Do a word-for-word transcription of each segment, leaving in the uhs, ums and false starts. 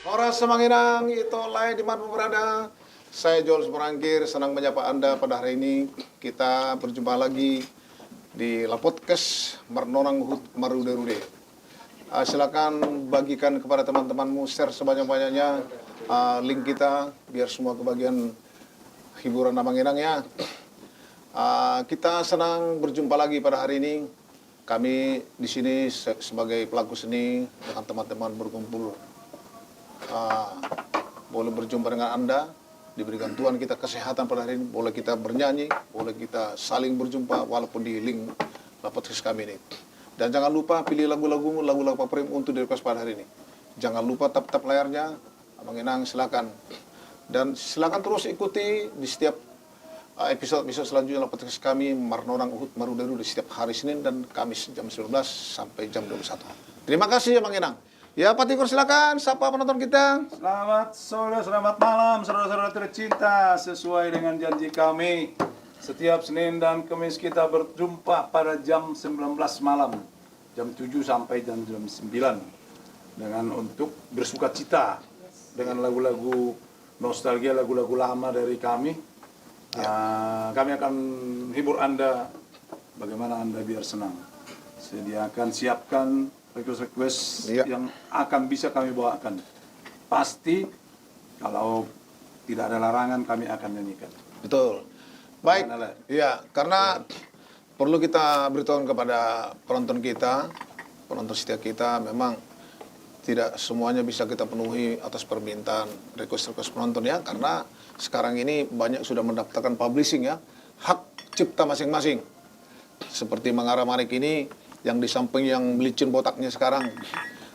Horas Amang Inang, ito lae di mana berada. Saya Joel Simanjuntak, senang menyapa Anda pada hari ini. Kita berjumpa lagi di La Podcast, Marnonang Huhut Marude-rude. Ah, silakan bagikan kepada teman-temanmu, share sebanyak-banyaknya, ah, link kita, biar semua kebagian hiburan Amang Inang ya. Ah, kita senang berjumpa lagi pada hari ini. Kami di sini se-, sebagai pelaku seni dengan teman-teman berkumpul, ah, boleh berjumpa dengan Anda, diberikan Tuhan kita kesehatan pada hari ini, boleh kita bernyanyi, boleh kita saling berjumpa walaupun di link La Podcast kami ini. Dan jangan lupa pilih lagu-lagumu, lagu-lagu favoritmu untuk di request pada hari ini. Jangan lupa tap-tap layarnya, Amang Inang, silakan. Dan silakan terus ikuti di setiap, uh, episode-episode selanjutnya La Podcast kami, Marnonang Huhut Marude-rude, setiap hari Senin dan Kamis jam sembilan belas sampai jam dua puluh satu. Terima kasih, Amang Inang. Ya, Pak Tigor, silakan sapa penonton kita. Selamat sore, selamat malam, saudara-saudara tercinta. Sesuai dengan janji kami, setiap Senin dan Kamis kita berjumpa pada jam sembilan belas malam, jam tujuh sampai jam, jam sembilan, dengan untuk bersukacita dengan lagu-lagu nostalgia, lagu-lagu lama dari kami. Ya. Ah, kami akan hibur Anda bagaimana Anda biar senang. Sediakan, siapkan request-request, iya, yang akan bisa kami bawakan. Pasti, kalau tidak ada larangan, kami akan nyanyikan. Betul. Baik. Gimana, Le? Iya, karena, iya, perlu kita beritahukan kepada penonton kita, penonton setia kita, memang tidak semuanya bisa kita penuhi atas permintaan, request-request penonton ya, karena sekarang ini banyak sudah mendaftarkan publishing ya, hak cipta masing-masing. Seperti Mangara Manik ini, yang di samping yang licin botaknya sekarang,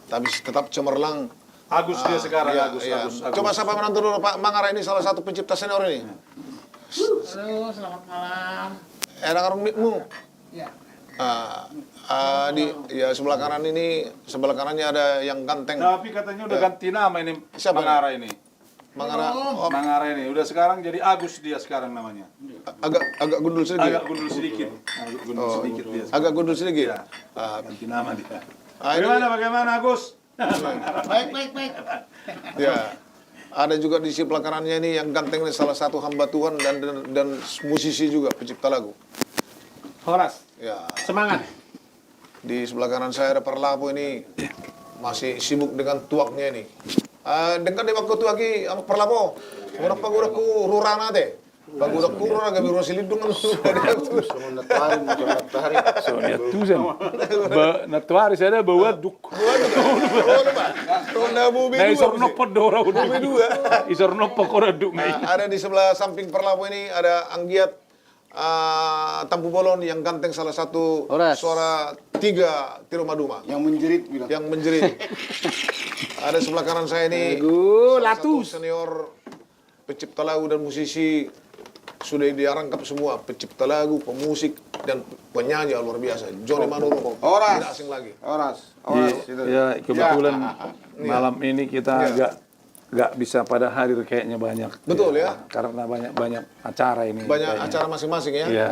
tapi tetap cemerlang. Agus dia sekarang, iya, Agus, iya. Agus, Agus. Coba sapa menantu dulu, Pak. Mangara ini salah satu pencipta senior ini. Halo, selamat malam. Enak rung mic-mu. Iya. Ah, ah, di, ya, sebelah kanan ini, sebelah kanannya ada yang ganteng. Tapi katanya udah ganti nama ini, siapa ini? Mangara ini. Mangara. Belum. Oh. Mangara ini udah sekarang jadi Agus dia sekarang namanya. Agak, agak gundul sedikit. Agak gundul sedikit. Agak gundul sedikit dia. Oh. Agak gundul sedikit. Iya. Ah. Ganti nama dia. Ah, ini. Bagaimana, bagaimana, Agus? Baik, baik, baik. Ya. Ada juga di sebelah kanannya ini yang ganteng ini, salah satu hamba Tuhan dan, dan, dan musisi juga, pencipta lagu. Horas. Ya. Semangat. Di sebelah kanan saya ada Parlapo ini, masih sibuk dengan tuaknya ini. Ah, dengan di waktu tuak i, Parlapo. Orang pagodangku rura nate. Pagodangku rura, gabe rura Silindung. Songon natuari, songon natuari. Songon natuari. Ba, natuari sada bau aduk. Bau aduk. Ronda bobe dua. Nah, isor nopo do ora aduk. Bobe dua. Isor nopo ora aduk. Nah, ada di sebelah samping Parlapo ini ada anggiat, ah, Tampubolon yang ganteng, salah satu, horas, suara tiga trio maduma. Yang menjerit, bilang. Yang menjerit. Ada sebelah kanan saya ini, aduh, salah satu senior pencipta lagu dan musisi, sudah dia rangkap semua, pencipta lagu, pemusik, dan penyanyi luar biasa. Joni Manurung. Horas. Tidak asing lagi. Horas. Horas. Iya, itu. Ya, kebetulan, iya, malam ini kita, iya, agak nggak bisa pada hadir kayaknya banyak. Betul, ya. Ya, karena banyak-banyak acara ini kayaknya. Banyak acara masing-masing, ya. Iya.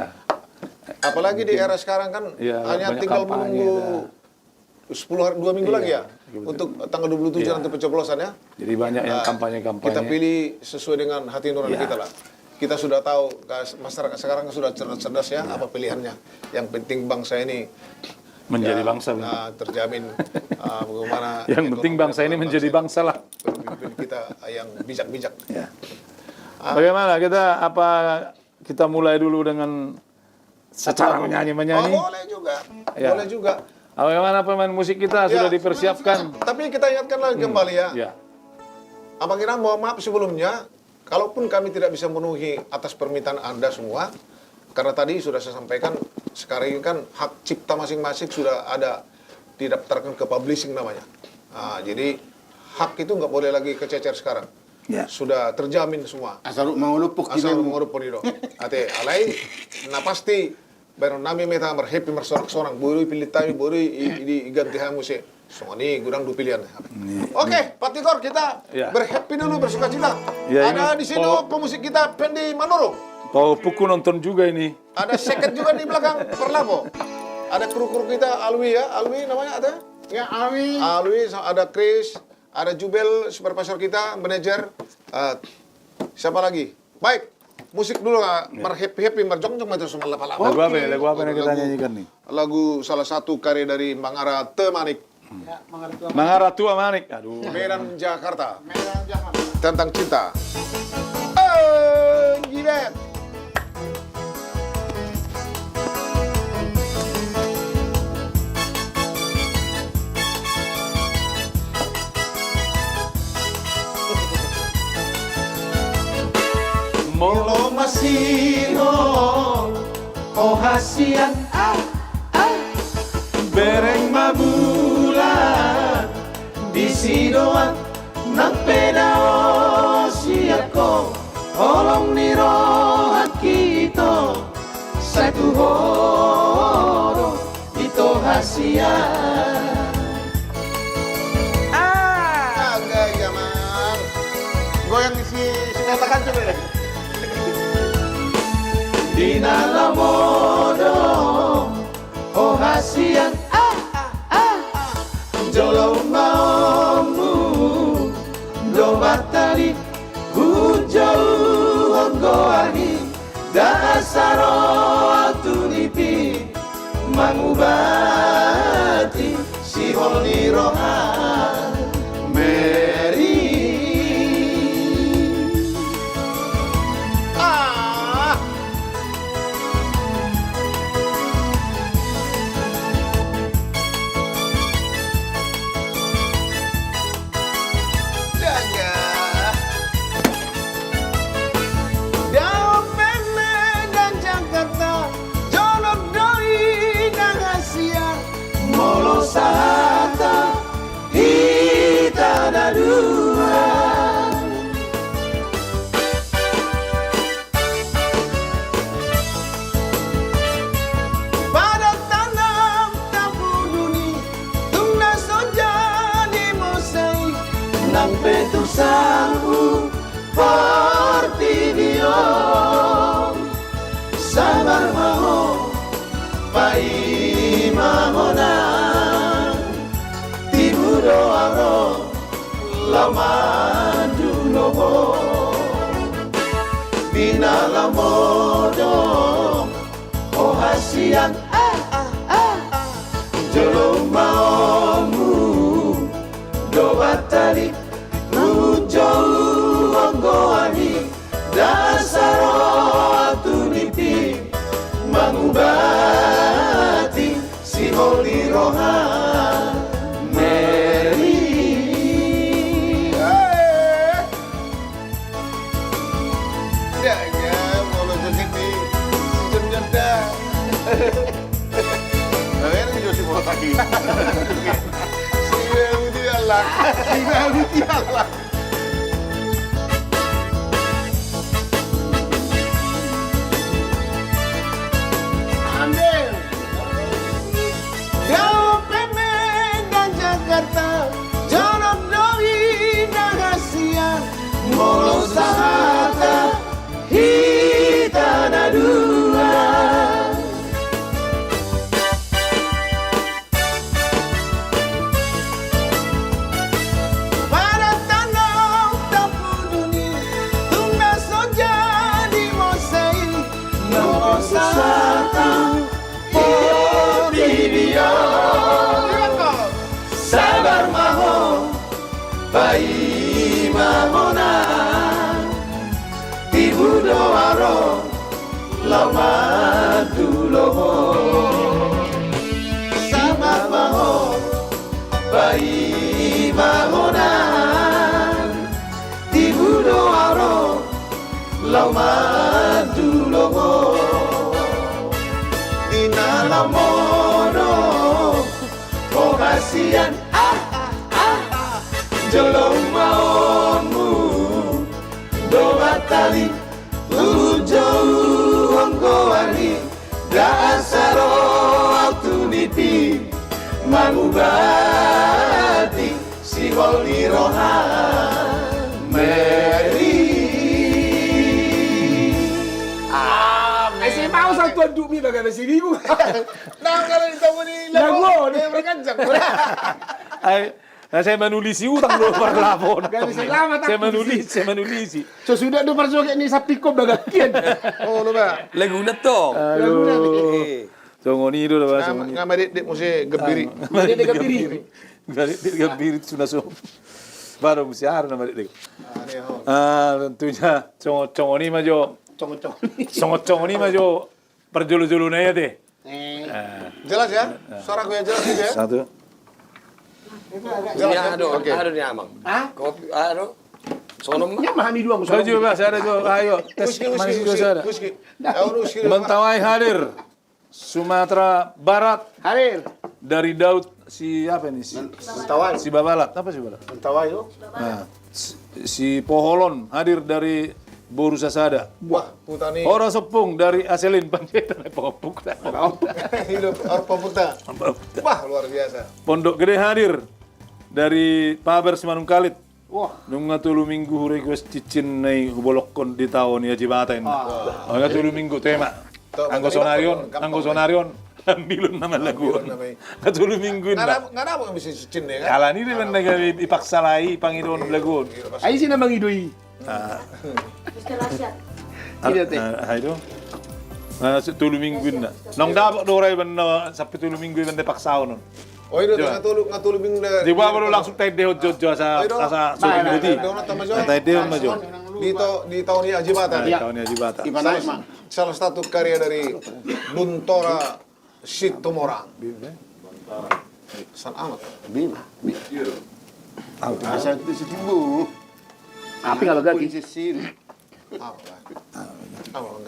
Apalagi di era sekarang kan, iya, hanya tinggal menunggu sepuluh hari, dua minggu lagi, ya, iya, betul, untuk tanggal dua puluh tujuh, iya, nanti pencoblosan, ya. Jadi banyak yang kampanye-kampanye. Nah, kita pilih sesuai dengan hati nurani kita lah. Iya. Kita sudah tahu, kas-, masyarakat sekarang sudah cerdas-cerdas, ya, iya, apa pilihannya. Yang penting bangsa ini menjadi, ya, bangsa, benar, ah, terjamin, ah, bagaimana ekonomi dan bangsa ini menjadi bangsa lah. Pemimpin kita yang bijak-bijak. Ya. Ah. Bagaimana kita, apa kita mulai dulu dengan acara menyanyi-menyanyi? Oh, boleh juga. Ya. Boleh juga. Bagaimana pemain musik kita sudah dipersiapkan? Ya, sudah, sudah. Tapi kita ingatkan lagi kembali, ya. Hmm, ya. Abang Inang, mohon maaf sebelumnya, kalaupun kami tidak bisa memenuhi atas permintaan Anda semua, karena tadi sudah saya sampaikan, sekarang ini kan hak cipta masing-masing sudah ada didaftarkan ke publishing namanya. Ah, jadi hak itu nggak boleh lagi kececer sekarang. Ya. Sudah terjamin semua. Asal mangolopok. Asal mangolopok i do. Ate, alai, na pasti, baenon nami ma hita marhappy marsorak-sorak, boi do ipillit hami, boi do i, i, i, diganti hami muse. Songon i, godang do pilihan. Iya. Oke, Pak Tigor, kita berhappy dulu, bersukacita. Iya, ini ada di sini pemusik kita, Pendi Manurung. Pahompu nonton juga ini. Ada seket juga di belakang, Parlapo. Ada kru-kru kita, Alwi ya, Alwi namanya ada? Ya, Alwi. Alwi, ada Chris, Ada Jubel, supervisor kita, manajer. Eh, siapa lagi? Baik, musik dulu, ah, marhappy-happy, marjongjong, ma tu so marlapa-lapa. Lagu apa ya? Lagu apa yang kita nyanyikan nih? Lagu, salah satu karya dari Mangara Temanik. Ya, Mangara Tua Manik. Mangara Tua Manik. Aduh. Medan Jakarta. Medan Jakarta. Tentang cinta. Eh, jidat. Molo masihol, oh hasian, ah, ah. Bereng ma bulan, disi do ahu, nang pe dao sian ho, holong ni rohangki ito, sai tu ho do ito hasian. Ah, agak zaman. Goyang si, si katakan coba ya. Di na lam modom, oh hasian, ah, ah, ah. Jolo ma omu do batali, hujouhon goarhi, ndang asa ro ahu tu nipi, mangubati sihol ni roha, Mary. Ah. Dagah. Dao pe Medan Jakarta, jonok do i na hasian. Molo sahata hita na dua. Pada tanam tapu duni, tung na so jadi muse i. Nang pe tung salpu portibi on. Sabar ma ho, paima hona. Tibu do ahu ro, laho mandulo ho. Di na lam modom, oh hasian, ah, ah, ah, ah. Jolo ma omu do batali, hujouhon goarhi, ndang asa ro ahu tu nipi, mangubati sihol ni roha, Mary. Eh. Ya, ya, molo jadi di sejam jeda. Nah, ini juga si bola lagi. Si Mary di Allah. Si Mary di Allah. Ambil. Dao pe Medan Jakarta, jonok do i na hasian. Molo sahata hita na dua. Pada tanam tapu duni, tung na so jadi muse i. Molo sahata portibi on. Sabar ma ho, paima hona. Tibu do ahu ro, laho mandulo ho. Sabar ma ho, paima hona. Tibu do ahu ro, laho mandulo ho. Di na lam modom, oh hasian, ah, ah, ah, ah. Jolo ma omu do batali, hujouhon goarhi, ndang asa ro ahu tu nipi, mangubati sihol ni roha, Mary. Amen. Ai sai mau satu andukmi baga besi bibu. Nah, kalau di tamu ni lagu, lagu on. Dia berkancang. Ai, Nah, sai manulisi utang do parlapon. Gabe sai lama, sai manulisi, sai manulisi. So suda do parsogot ni sampingkon bagak hian. Oh, lu ba. Lagu na tong. Lagu na. Songon i do da, songon i. Nama dekdek muse gambiri. Nama dekdek gambiri. Nama dekdek gambiri tu na so. Baru muse aha nama dekdek. Ah, tentunya songon, songon i ma jo. Songon, songon i ma jo. Parjolo-jolo na i ate. Jelas ya? Suara gue jelas gitu ya? Satu. Jelas ya? Oke. Aduh, ni amang. Hah? Kopi, aduh. Sono ma. Ini mah hami dua. Ayo, tes. Whisky, whisky, whisky. Mentawai hadir. Sumatera Barat. Hadir. Dari Daud si apa ini? Si, Mentawai. Si Babalat. Apa si Babalat? Mentawai lo. Nah, si, si Poholon hadir dari Boru Sasada. Wah, putani. Ora Sopung dari Aselin, Panjaitan, Popuk. Popuk. Wah, luar biasa. Pondok Gede hadir dari Paber Simanungkalit. Wah. Nunga tolu minggu hurequest cincin na i hubolokkon di tao ni Ajibata inna. Nunga tolu minggu tema. Anggo sonari on, anggo sonari on. Ambilon nama lagu on. Nunga tolu minggu inna. Nunga dapot bisa cincin ya kan? Alani dia mendagari ipaksa lai pangidoon lagu on. Ai sina mangido i. Mister Rasyad. Ayo. Tolu minggu inna. Nunga dapot do rai benda sampe tolu minggu benda paksaon on. Oh, i do, nunga tolu, nunga tolu minggu. Di bawah baru langsung taendehon jo, jo asa, asa suruh minggu di. Taendehon ma jo. Di tao ni Ajibata. Di tao ni Ajibata. Salah satu karya dari Buntora Situmorang. San amat. Bima. Asa itu si Timbu. Apa kalau gati?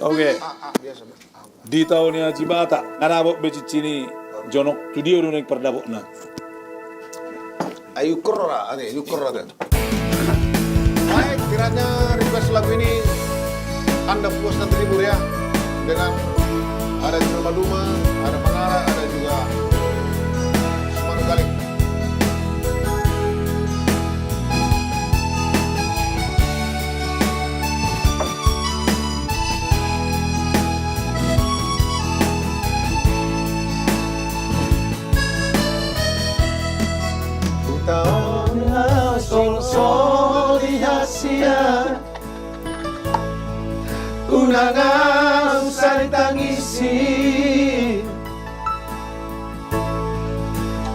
Oke. Di tao ni Ajibata, nunga dapot be cincin i, jonok tu dia do naeng pardapotna. Ayo ukur ra, ate, ukur ra ate. Baik, kiranya request lagu ini Anda puas dan terhibur ya, dengan ada Duma-duma, ada Manara, ada juga Simanungkalit. Hutaon hasolsoli hasian, unang ahu sari tangisi.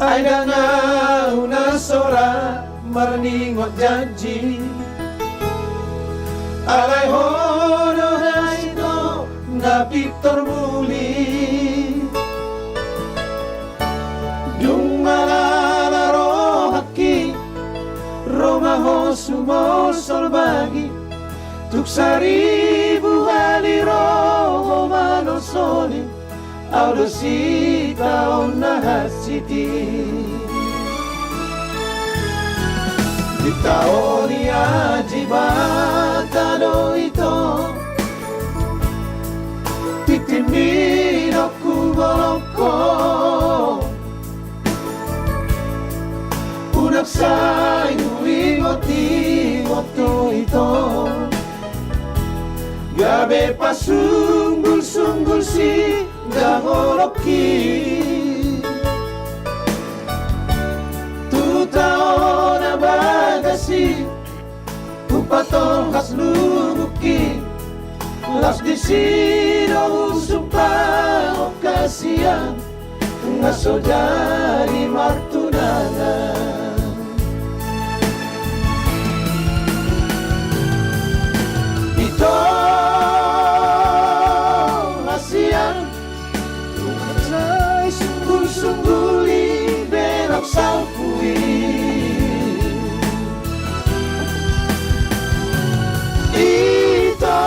Ai ndang ahu na so ra marningot janji. Alai ho do na ito na pintor muli. Dung malala rohangki, ro ma ho sumolsol bagi. Tung saribu hali ro ho manolsoli. Ahu do sitaon na hansit i. Di tao ni Ajibata do ito, tintin midok hubolongkon. Unang sai huingot-ingot tu ito, gabe pasunggul-sunggul sigangolongki. Tu tao na bagas i hupatolhas lubungki, laos disi do husumpahon hasian, nga so jadi martunangan. Ito hasian, sai sunggul-sunggul i berok salpu i. Ito,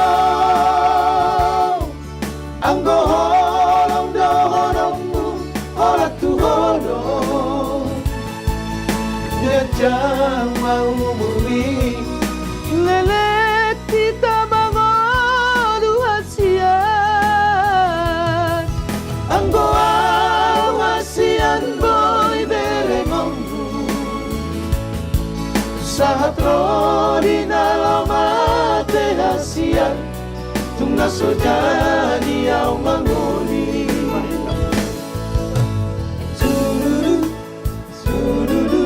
anggo holong dohononmu, holan tu holong ganjang ma umur i. Leleng hita mangolu hasian, anggo ahu hasian boi berengonmu. Sahat ro di na laho mate hasian, tung na so jadi ahu mangoli. Sududu, sududu,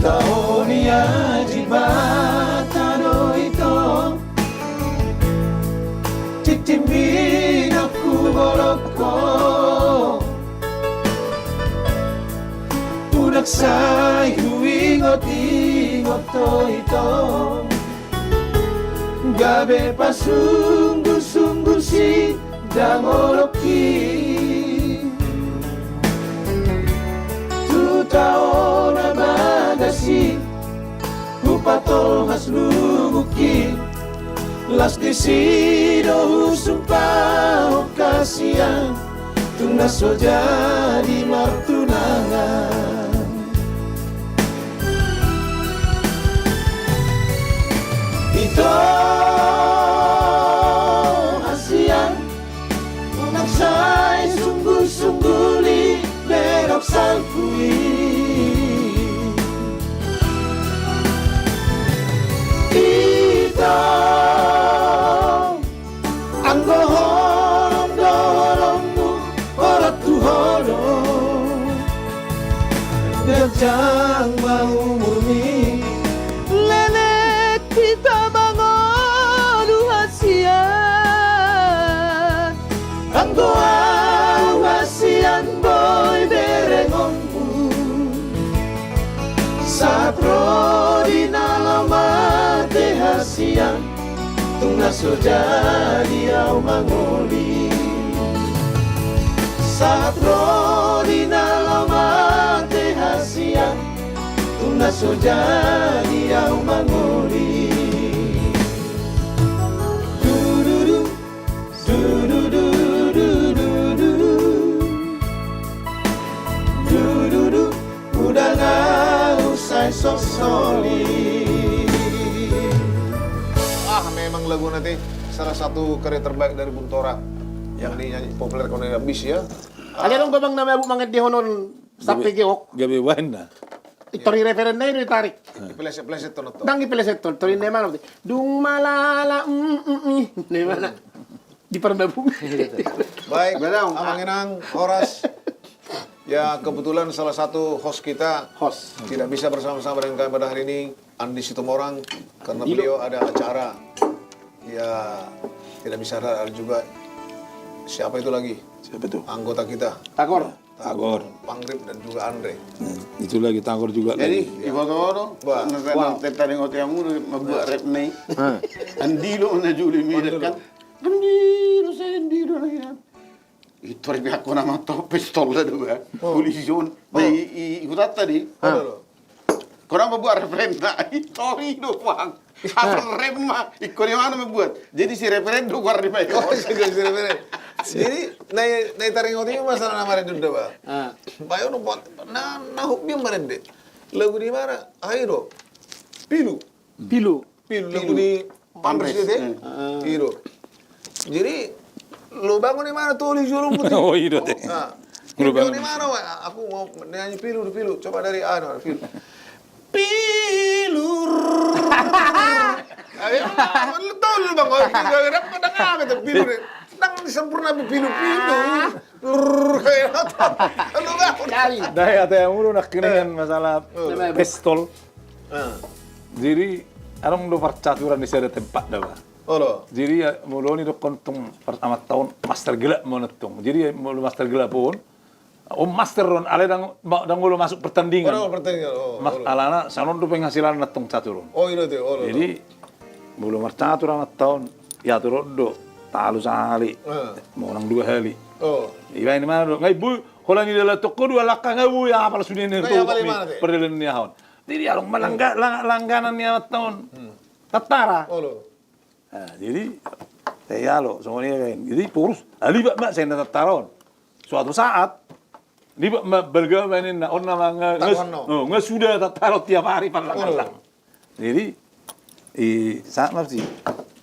Taon ia jibata do ito, tintin midok hu bolok ho. Unang sai huingot-ingot ho ito, gabe pasunggu-sunggu si dangolongki. Tu taon na bagas i hupatolhas lubungki. Las disi do husumpahon hasian, tung na so jadi martunangan. Ito hasian, unang sai sunggu-sunggu i, ledok salpu i. Ito, anggo holong do holongmu, holong tu holong, ganjang ma umurmi. Leleng hita mangolu hasian, anggo ahu hasian boi berengonmu. Sahat ro di na laho mate hasian, tung na so jadi ahu mangoli. Sahat ro di na laho mate hasian, tung na so jadi ahu mangoli. Dududu, dududu, dududu. Dududu, unang ahu sai sosoli. Ah, memang lagu nanti salah satu karya terbaik dari Buntora yang dinyanyi populer kalau nggak bis ya. Alai adong gabang na mabuk mangendehon on sampe geok. Gabe baen na. Tori referenna i do ditarik. Ipeleset-peleset on. Ndang ipeleset on, tori na mana. Dung malala, mm, mm, mm. Na mana. Di Parbabu. Baik, Amang Inang, Horas. Ya, kebetulan salah satu host kita tidak bisa bersama-sama dengan kami pada hari ini, Andi Situmorang, karena beliau ada acara. Ya, tidak bisa ada juga. Siapa itu lagi? Siapa itu? Anggota kita. Tagor. Tagor. Pangrip dan juga Andre. Nah, itu lagi Tagor juga. Jadi, lagi. Iboto do. Bah. Nanti, nanti tadi ngoti yang udah membuat rap nih. Andi lo na juli mirip kan. Andi lo saya andi lo lagi kan. Itu rap aku nama top pistol dah do bah. Polisi on. Nah, i, i, ikut tadi. Kau nama buat referen na, i tori do bang. Apa rap ma, ingkon i mana membuat. Jadi si referen do gua di baik. Oh, si referen. Jadi, na i, na i taringot i masalah na marende do bah. Bah, ono buat, na, na hobi marende. Lagu di mana? Ayo do. Pilu. Pilu. Pilu, lagu ni Panres. Panres, eh. Iro. Jadi, lubang ni mana toli jolo putih. Oh, iro te. Nah, lubang ni mana, wah, aku mau nyanyi pilu, pilu. Coba dari anu, pilu. Pilu. Ayo, lu tahu lubang, oh, pilu, pilu, pilu. Nang sempurna pilu, pilu. Lur, kayak apa? Lubang. Dai, ate, yang ulu nak keningan masalah pistol. Jadi, adong do parcaturan di sada tempat da bah. Jadi, molo ni dokkon tong amanta on master gelap ma on tong. Jadi, molo master gelap on, on master on, alai ndang, ndang olo masuk pertandingan. Alana, sanon do penghasilanna tong catur on. Jadi, molo marcatur amanta on, iatur on do, talu sahali, monang dua hali. Ibaen i mana do, ngai boi, holan i dalan toko dua langkah ngai boi, apala sude ni pardalanan ni aha on. Jadi adong ma langganan ni amanta on. Tantara. Jadi, tai alo, songon i kan. Jadi, torus, libat ma sian na tantara on. Suatu saat, libat ma balga ma ninna, on nama nga, nga suda tantara on tiap hari parlang-parlang. Jadi, i, saat ma si.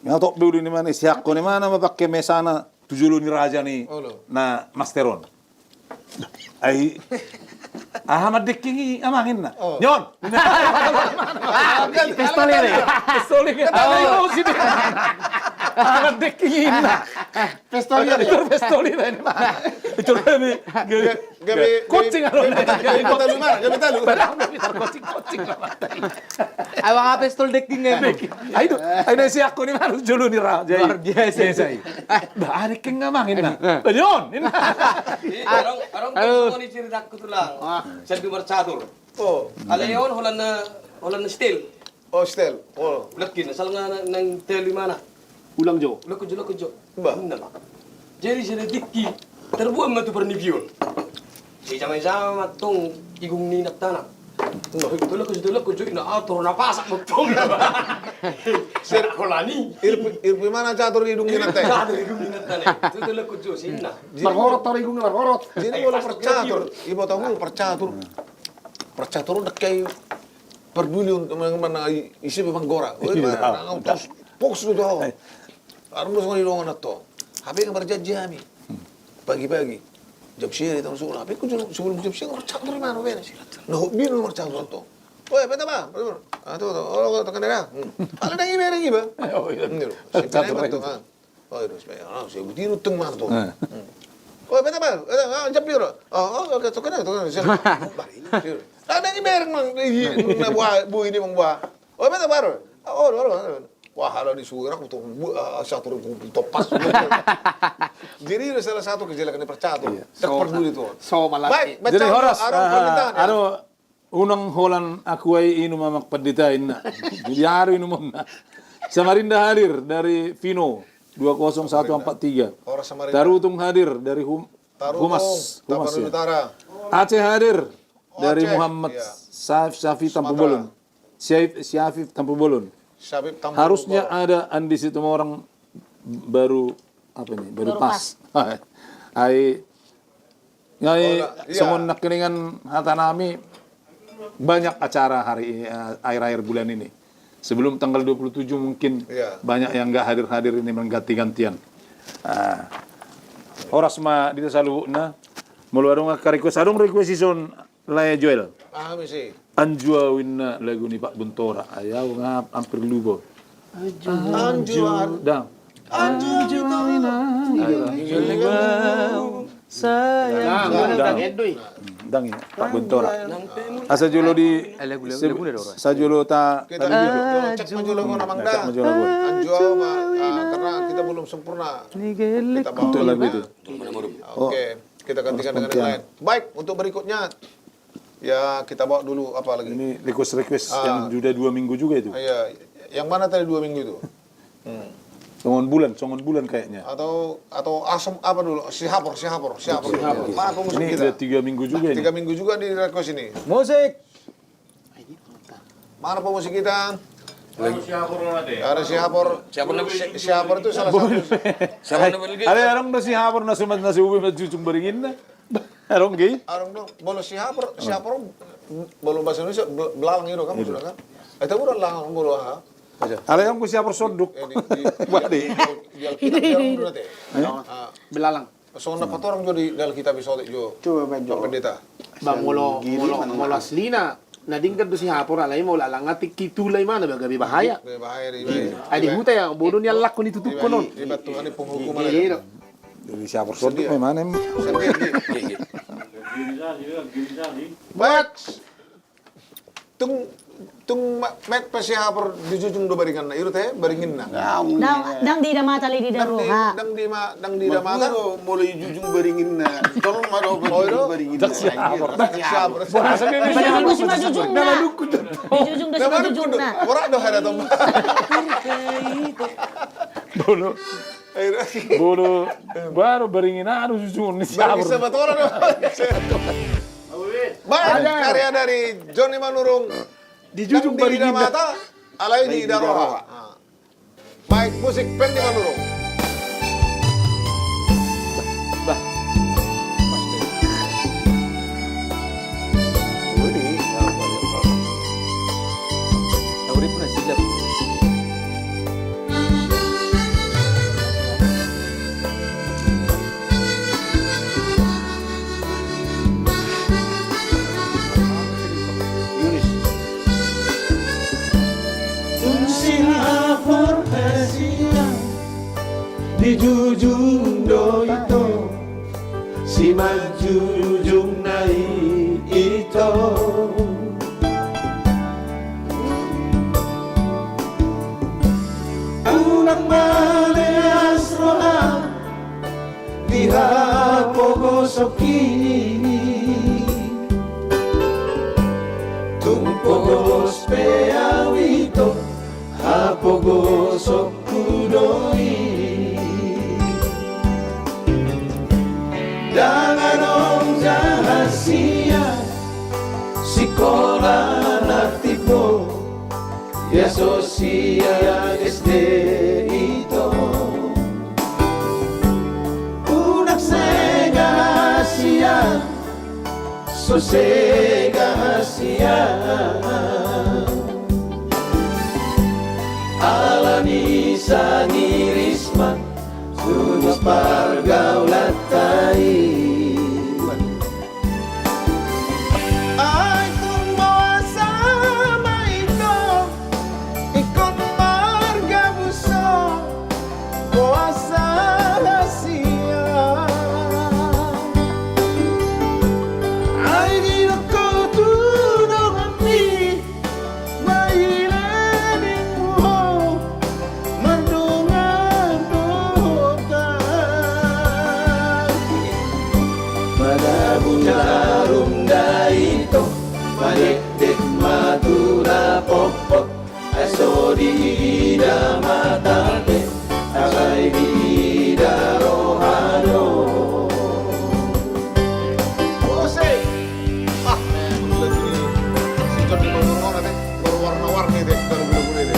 Nga tok be uli ni mana, si hakko ni mana, ma pake mesana, tu jolo ni raja ni na master on. Ai, aha mandengking i amang inna. Nyon. Pistol i. Pistol i. Aha mandengking i inna. Pistol i. Pistol i. Itu lebih gabe, gabe, gabe kucing. Gabe talu, gabe talu. Padahal gabe tarkucing-kucing. Abang apa stol deking? Ai do, ai do si aku ni marus jolo ni ra. Luar biasa. Bah, ada keng ngamangin na. Balion. Arong, arong, arong. Ni ceritaku tulang. Jadi marcatur. Oh. Alai on holan na, holan na setel. Oh, setel. Oh. Lekin, asal nga nang teli mana? Ulang jo. Lekin jo, lekin jo. Bah. Jadi, jadi diki. Terbuat ma tu parnipion. Si jama-jama tong igung ni natana. Nah, itu lekin jo, lekin jo, na atur na pasak ma tong. Serkolani. Irpi, irpi mana catur igung ni natana? Catur igung ni natana. Itu lekin jo, sinna. Marhorot, tor igung marhorot. Jadi, wala parcatur. Ibu tahu parcatur. Parcatur udah kayak parduli untuk mana isi memang gora. Fokus tu. Arung dos ngoni dongan atau. Hape nga marjanji hami. Pagi-pagi. Jam sia di taon sura. Hape ku sebelum jam sia marcatur di mana bena. Nah, hobi marcatur atau. Oi, peta ba. Ah, tu, tu. Oh, tekan dia. Ala dang iba, dang iba. Oh, iya. Catur itu. Oh, iya, supaya, ah, saya butiru teng mana tu. Oh, peta ba. Ah, jam piro. Oh, oke, tekan dia, tekan dia. Baru ini. Ada yang mereng mang, na buah, buah ini mang buah. Oh, betul baru. Oh, baru, baru. Wah, ada di suara aku tuh, buah, satu ribu topas. Jadi itu salah satu kejelekan di percatu. Iya. Tak peduli tuh. So malah. Baik, jadi horas, arung permintaan, ya. Anu, unang holan aku ai inum amak pendeta inna. Jadi aru inum onna. Samarinda hadir dari Vino dua kosong satu empat tiga. Horas Samarinda. Tarutung hadir dari Hum-, Tarutung, Humas, Humas, Tapanuli Utara. Aceh hadir. Dari Aceh, Muhammad, iya. Syaf-, Syafi Tampubolon. Syaf-, Syafif Tampubolon. Harusnya ada Andi Situmorang baru, apa ini, baru pas. Ai, ngai, songon nangkiningan hata nami, banyak acara hari, eh, akhir-akhir bulan ini. Sebelum tanggal dua puluh tujuh mungkin banyak yang nggak hadir-hadir ini mengganti-gantian. Ah. Horas ma di saluhutna. Molo adong angka request, adong request ison. Lae Joel. Anju au inna lagu ni Pak Bontora. Ai au nga hampir lupa. Anju au. Dang. Anju au inna. Sayang. Dang. Dang. Dang, ya, Pak Bontora. Asa jolo di, asa jolo ta. Kita cek ma jolo. Anju au ma, ah, karena kita belum sempurna. Kita bawa lagu itu. Oke. Kita gantikan dengan yang lain. Baik, untuk berikutnya, ya, kita bawa dulu apa lagi? Ini request-request yang sudah dua minggu juga itu. Iya, yang mana tadi dua minggu itu? Songon bulan, songon bulan kayaknya. Atau, atau asam apa dulu? Sihapor, Sihapor, Sihapor. Mana pemusik kita? Ini udah tiga minggu juga ini. Tiga minggu juga di request ini. Musik. Mana pemusik kita? Ada Sihapor. Sihapor itu salah satu. Ada orang do Sihapor na sumat na subi ma jujung baringinna. Adong ge? Adong do. Molo Sihapor, Sihapor, molo bahasa Indonesia, bel-, belalang itu kan, maksudnya kan? Itu bukan lalang, molo, ha? Ada yang ku Sihapor sonduk. Wah, di Alkitab, belalang. Songon na patorang jo di Alkitab i sotik jo. Coba main jo. Pak Pendeta. Bang, molo, molo aslina, na denggan do Sihapor, alai molo alang atik i tulai mana, gabe bahaya. Gabe bahaya. Ai di huta ya, bodo ni alang ni tutup konon. Jadi Sihapor sonduk memang em. Baik. Tung, tung ma-, met pe Sihapor di jujung do baringanna, iru te, baringinna. Dang, dang di damata le di daroha. Dang di ma-, dang di damata. Molo di jujung baringinna. Tolong ma do baringinna. Sihapor. Sihapor. Di jujung do, di jujung do. Ora do hada tomba. Bodo. Bodo. Baru baringin anu jujung ni Sihapor. Baringin sama tora do. Baik, karya dari Joni Manurung. Di jujung baringinna. Dang di damata, alai di daroha. Baik, musik Pendi Manurung. Tung Sihapor hasian, di jujung do ito. Simanjujung na i ito. Unang maleas roham di hapogoson i. Tung pogos pe au ito, hapogosonku do i. Ndang adong jahat sian sikola na timbo, ia so sian S D ito. Unang sega sian, so sega sian. Alani sangirisma, tumus pargaulanta i. Ai tung boasa ma ito ingkon margabuson, boasa sian. Ai didok ho tu donganmi, maila ninmu ho mardongan dohot au. Madabu jarum da ito, madekdek ma tu na potpot, ai so diida mata pe, alai diida roha do. Musik. Ah, memang lagi si John di bawah warna deh, baru warna-warni deh, baru guna-guna deh.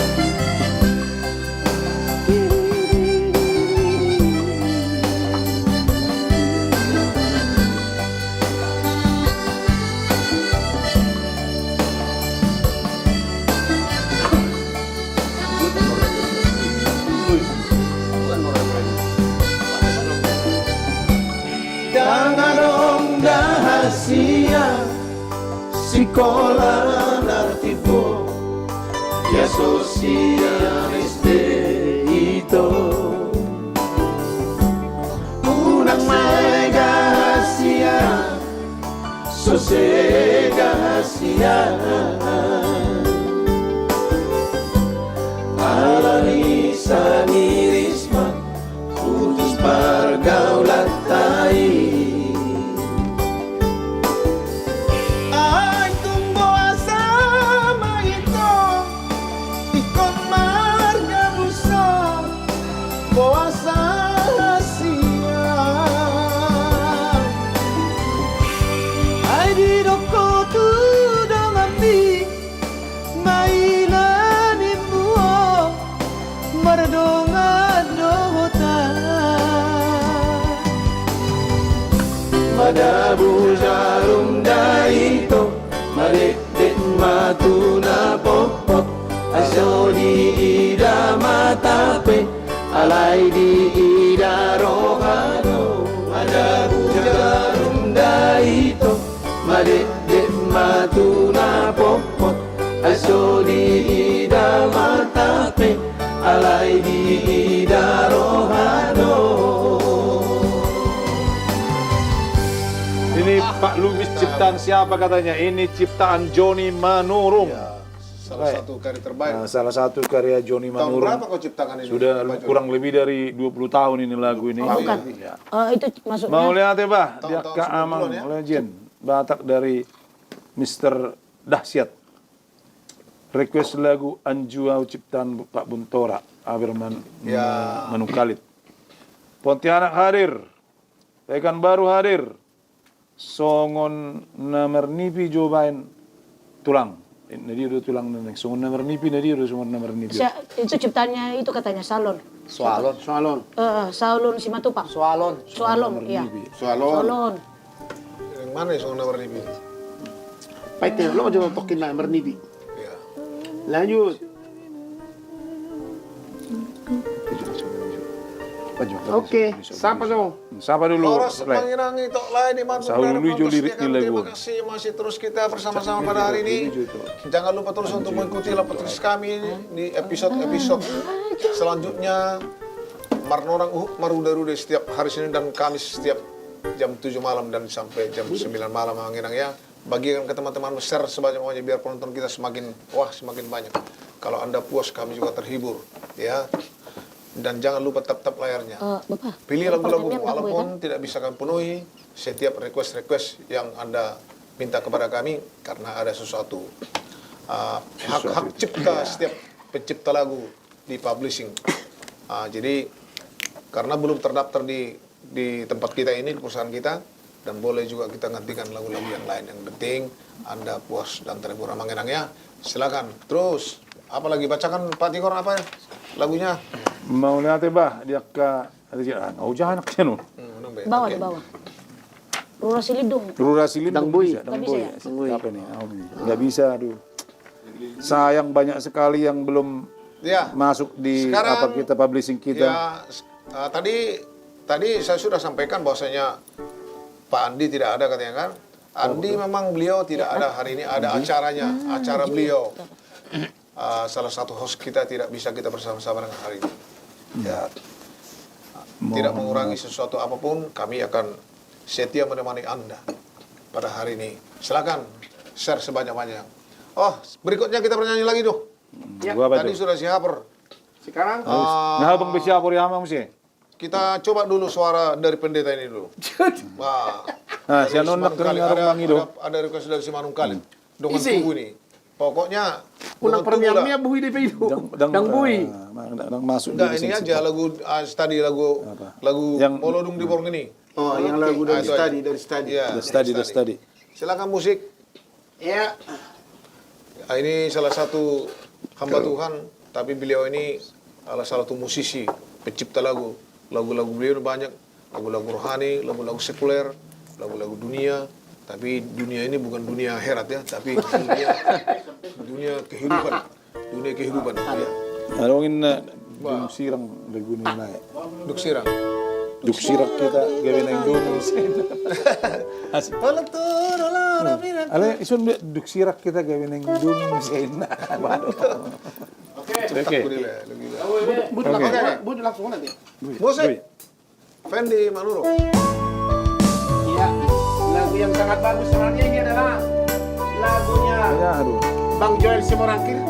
Ndang adong da hasian sikola na timbo, ia so sian S D ito. Unang sega sian, so sega sian. Alani sangirisma, putus pargaulanta i. Ai tung boasa ma ito ingkon margabuson, boasa sian. Ai didok ho tu donganmi, maila ninmu ho mardongan dohot au. Madabu jarum da ito, madekdek ma tu na potpot, ai so diida mata pe, alai diida roha do. Madabu jarum da ito, madekdek ma tu na potpot, ai so diida mata pe, alai diida roha do. Ini Pak Lubis ciptaan siapa katanya? Ini ciptaan Joni Manurung. Ya, salah satu karya terbaik. Nah, salah satu karya Joni Manurung. Tahun berapa kau ciptakan ini, Pak Joni? Sudah kurang lebih dari dua puluh tahun ini lagu ini. Bukan. Ya. Eh, itu maksudnya. Mauliate, bah, tahun-tahun sembilan puluhan, ya? Diak ka amang legend Batak dari Mister Dahsyat. Request lagu Anju Au ciptaan Pak Buntora, Aber Man-, ya. Manungkalit. Pontianak hadir. Pekanbaru hadir. Songon na marnipi jo baen tulang. Na dia do tulang na naeng songon na marnipi, na dia do songon na marnipi. Sia-, itu ciptaannya itu katanya Salon. Soalon. Soalon. Eh, eh, Salon Simatupang. Soalon. Soalon, iya. Marnipi. Soalon. Soalon. Yang mana ya songon na marnipi? Paite, lo jo tokin na marnipi. Iya. Lanjut. Oke, sapa jo? Sapa dulu? Horas, Pak Inang, ito, lae, di mana pun berada, jo lirik ni lagu. Terima kasih masih terus kita bersama-sama pada hari ini. Jangan lupa terus untuk mengikuti Lapo Trus kami di episode-episode selanjutnya. Marnorang Uhuk Maruda-ruda setiap hari Senin dan Kamis setiap jam tujuh malam dan sampai jam sembilan malam, Amang Inang, ya. Bagikan ke teman-teman, share sebanyak-banyaknya biar penonton kita semakin, wah, semakin banyak. Kalau Anda puas, kami juga terhibur, ya. Dan jangan lupa tap-tap layarnya. Eh, Bapak, pilih lagu-lagu, pertanyaannya berapa, walaupun tidak bisa kami penuhi setiap request-request yang Anda minta kepada kami, karena ada sesuatu, eh, hak, hak cipta setiap pencipta lagu di publishing. Ah, jadi, karena belum terdaftar di, di tempat kita ini, di perusahaan kita, dan boleh juga kita gantikan lagu-lagu yang lain. Yang penting Anda puas dan terhibur, Amang Inang, ya. Silakan. Terus, apa lagi? Bacakan, Pak Tigor, apa lagunya? Mauliate, bah, dia ka, ada sih, ah, nggak hujan, anak, ya, no. Hmm, nang be. Bawa, oke, bawa. Rura Silindung. Rura Silindung. Dang Bui. Bisa, Dang Bui. Nggak bisa, ya? Dang Bui. Apa nih? Oh, ini. Nggak bisa, aduh. Sayang, banyak sekali yang belum, ya, masuk di, sekarang, apa, kita, publishing kita. Ya, s-, ah, tadi, tadi saya sudah sampaikan bahwasanya Pak Andi tidak ada, katanya, kan. Andi, oh, memang beliau tidak ada hari ini, ada acaranya, acara beliau. Ah, salah satu host kita tidak bisa kita bersama-sama dengan hari ini. Ya. Tidak mengurangi sesuatu apapun, kami akan setia menemani Anda pada hari ini. Silakan share sebanyak-banyak. Oh, berikutnya kita bernyanyi lagi tuh. Ya. Tadi sudah si Haper. Sekarang? Ah, nah, Bang, bisa Haper ya, Bang, sih. Kita coba dulu suara dari pendeta ini dulu. Wah. Nah, si Manungkalit. Ada, ada request dari si Manungkalit. Dongan Tugu ini. Pokoknya, unang Dongan Tugu lah. Dang, Dang Bui. Enggak, ini aja lagu, ah, Stadi, lagu, lagu Molo Dung di Borngin i. Oh, yang lagu dari Stadi, dari Stadi. Iya, dari Stadi, dari Stadi. Silakan musik. Iya. Ah, ini salah satu hamba Tuhan, tapi beliau ini adalah salah satu musisi, pencipta lagu. Lagu-lagu beliau banyak, lagu-lagu rohani, lagu-lagu sekuler, lagu-lagu dunia. Tapi dunia ini bukan dunia akhirat, ya, tapi dunia, dunia kehidupan. Dunia kehidupan, ya. Adong, eh, dung sirang lagu ni, lae. Dung sirang. Dung sirang hita gabe naeng dung. Asik. Ale, ison be, dung sirang hita gabe naeng dung. Waduh. Oke. Oke. But, but langsung, but langsung nanti. Musik. Fendi Manurung. Iya, lagu yang sangat bagus sebenarnya ini adalah lagunya Bang Joel Simorangkir,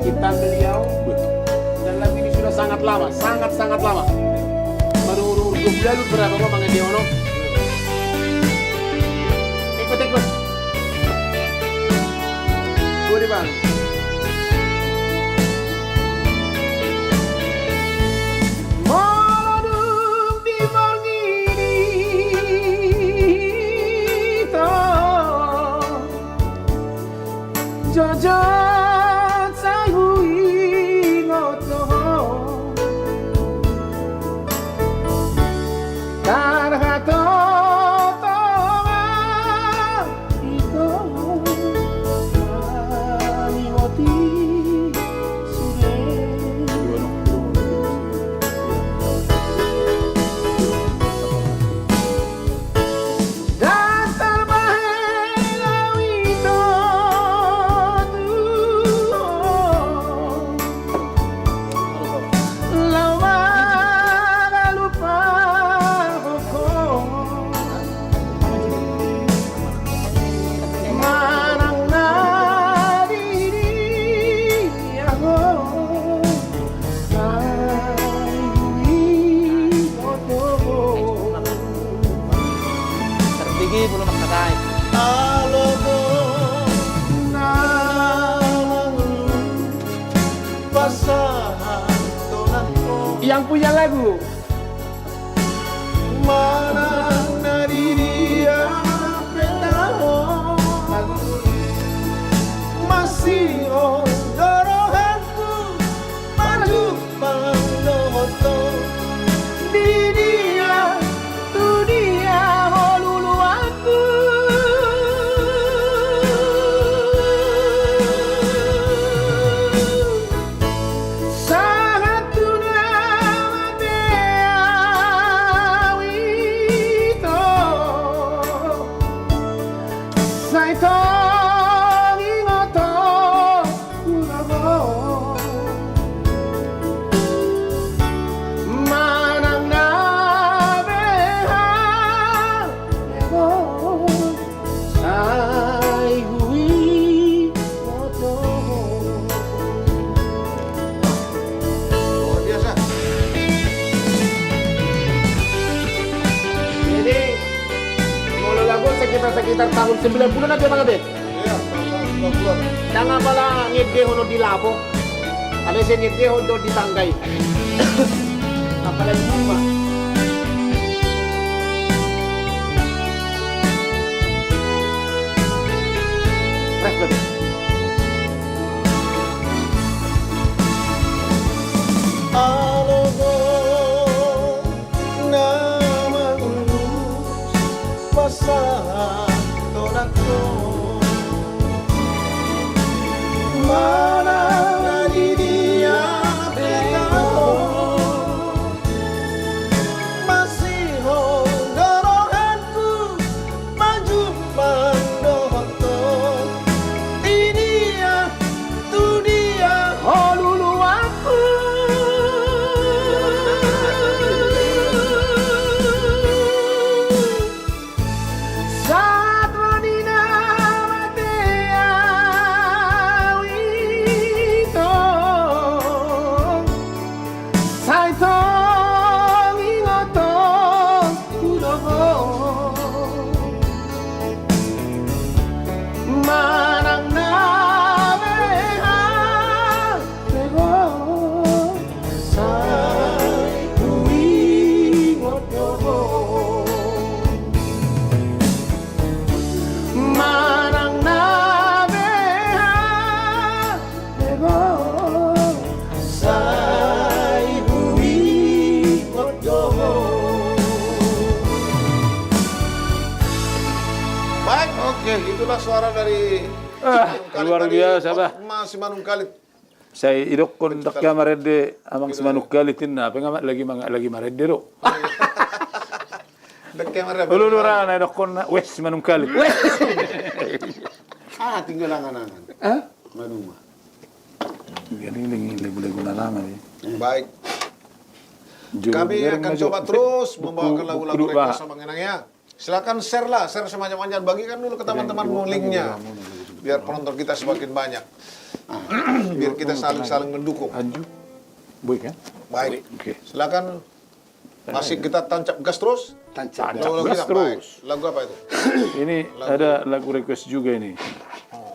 ciptaan beliau. Dan lagu ini sudah sangat lama, sangat-sangat lama. Baru umur dua puluh lalu berapa, Bang, dia, ono? Ikut, ikut. Gue di, Bang. Molo dung di borngin i ito, jotjot sai huingot ho. Tarhatotong ito maningoti sude. Ndang tarbahen au ito tu ho. Laho mangalupahon ho. Manang na di dia ho. Sai huingot ho. Tartinggi bulu mangkatai. Alo do na mangulu. Yang punya lagu. Manang na di dia pe taho, masihol do rohangku manjumpa dohot ho. Di dia, tu dia ho luluanku. Sahat tu na mate au ito, sai tong ingot ho. Manang na beha Tahun sembilan puluhan aja, Bang, ate? Iya, tahun sembilan puluhan. Ndang apala ngedehon di lapo. Alai sai ngedehon do di tangga i. Apalagi rumah. Ref, ref. Alo do na mangulus pasahat donganku. Manang na di dia pe ho, masihol do rohangku manjumpa dohot ho. Di dia, tu dia ho luluanku. Sahat ro di na mate au i tong, sai tong ingot ho hudohot. Manang na beha pe ho, sai huingot do ho. Manang na beha pe ho, sai huingot do ho. Baik, oke, itulah suara dari Ah, Simanungkalit luar tadi, biasa, bah. Hotma Simanungkalit. Sai idokkon dang hea marende amang Simanungkalit inna, pe nga lagi mang-, lagi marende do. Dang hea marende. Olo do ra na idokkon na, wes Simanungkalit. Ah, tinggal angan-angan. Hah? Manuma. Jadi ini lagi-lagi angan-angan ya. Baik. Kami akan coba terus membawakan lagu-lagu request sama Ngenang ya. Silakan share lah, share sebanyak-banyak, bagikan dulu ke teman-temanmu linknya, biar penonton kita semakin banyak, biar kita saling-saling mendukung. Anju, boi kan? Baik. Oke. Silakan, masih kita tancap gas terus. Tancap gas terus. Lagu apa itu? Ini ada lagu request juga ini.